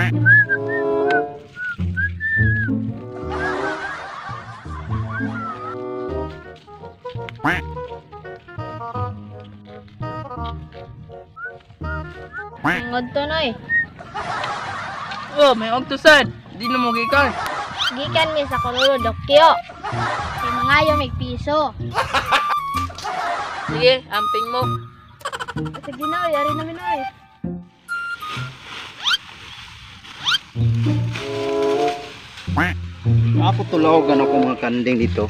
Ngod to noy. Oh, may ogtusan. Di na mo gikan. Gikan mi sa Kololo Dokyo. Kay mangayo may piso. Sige, amping mo. Sige na, yari namin noy. Ako tulaogan ako mga kanding dito.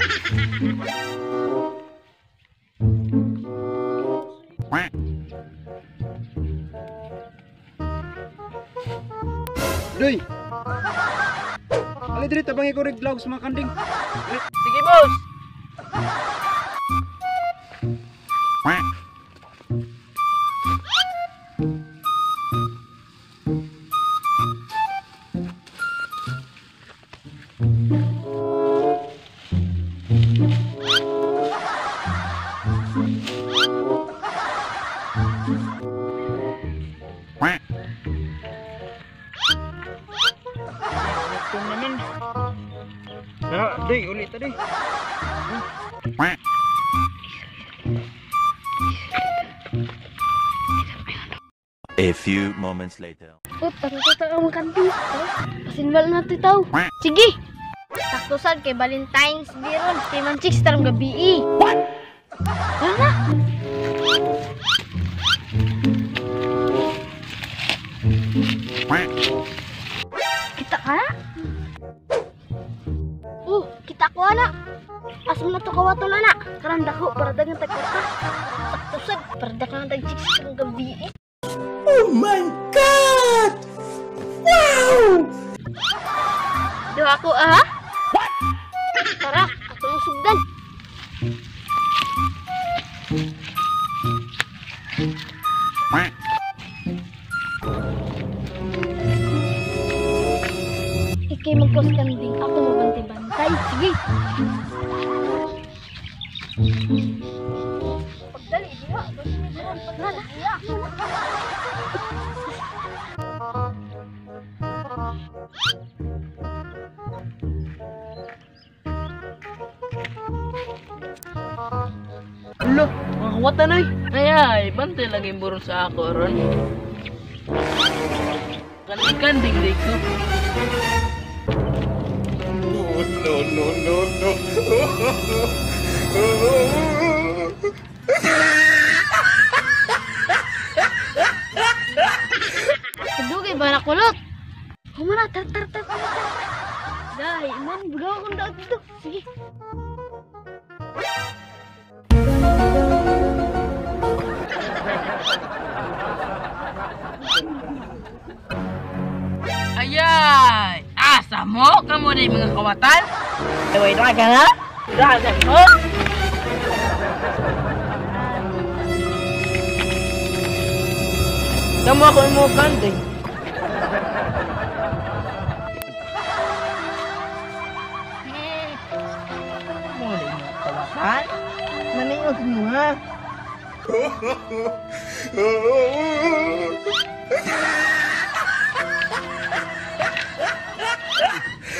Doy. Ali diri tabangi ko rig vlog sa mga kanding. Sige, boss. Tara, doy, ulit ta doy. A few moments later. Oh, tara tara ang kanding. Pasinwal na to taw. Sige. Sakto sad kay Valentine's Day ron. Kay man chicks tarong gabi. What? Tara na. Kita ka na? Oh, kita ko ana. Asam na to kawaton ana. Karon dako para dagang tagkwarta. Sakto sad para dagang tag chicks tarong gabi. Oh my God! Wow! Duha ko ah. What? Tara, ato nang sugdan. Ikay magkos kanding, ako magbantay-bantay. Sige. Pagdali diha, pagdali diha. Alo, mga kawatan oy. Ay, bantay lagi yung burong sa ako ron. Kanding-kanding di ko. No, no, no, no, no. Dugay ba na kulot? Humana, tar tar tar tar. Dai, man, bugaw akong daot dito. Sige. Ayay! Asa mo? Kamu na mga kawatan? Ay, wait, dagan ha? Dagan mo? Kamu ako yung mga kanding. Kamu na yung mga kawatan? Maningos mo ha?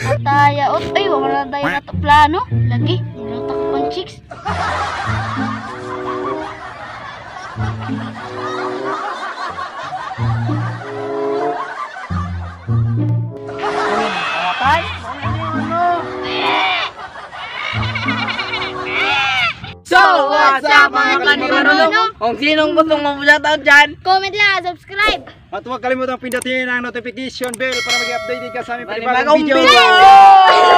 Ataya, ot, ay, wala na tayo na to plano. Lagi, wala takpan chicks. So, what's up mga kanimarunong? Kung sinong gustong mag-shoutout dyan, comment lang, subscribe! At huwag kalimutang pindutin ang notification bell para mag-update ka sa aming panibagong panibagong video. video!